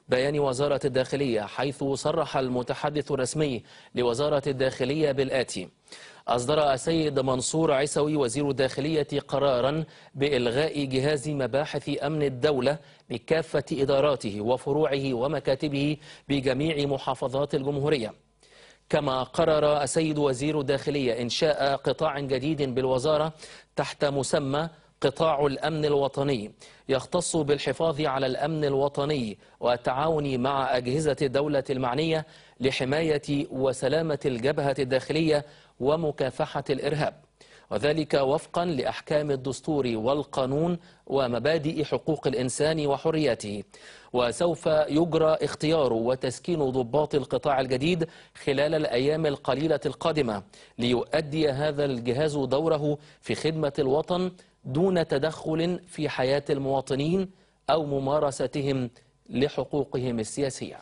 بيان وزارة الداخلية، حيث صرح المتحدث الرسمي لوزارة الداخلية بالآتي: أصدر السيد منصور عيسوي وزير الداخلية قرارا بإلغاء جهاز مباحث أمن الدولة بكافة إداراته وفروعه ومكاتبه بجميع محافظات الجمهورية. كما قرر السيد وزير الداخلية إنشاء قطاع جديد بالوزارة تحت مسمى قطاع الأمن الوطني، يختص بالحفاظ على الأمن الوطني والتعاون مع أجهزة الدولة المعنية لحماية وسلامة الجبهة الداخلية ومكافحة الإرهاب، وذلك وفقا لأحكام الدستور والقانون ومبادئ حقوق الإنسان وحرياته. وسوف يجرى اختيار وتسكين ضباط القطاع الجديد خلال الأيام القليلة القادمة ليؤدي هذا الجهاز دوره في خدمة الوطن دون تدخل في حياة المواطنين أو ممارستهم لحقوقهم السياسية.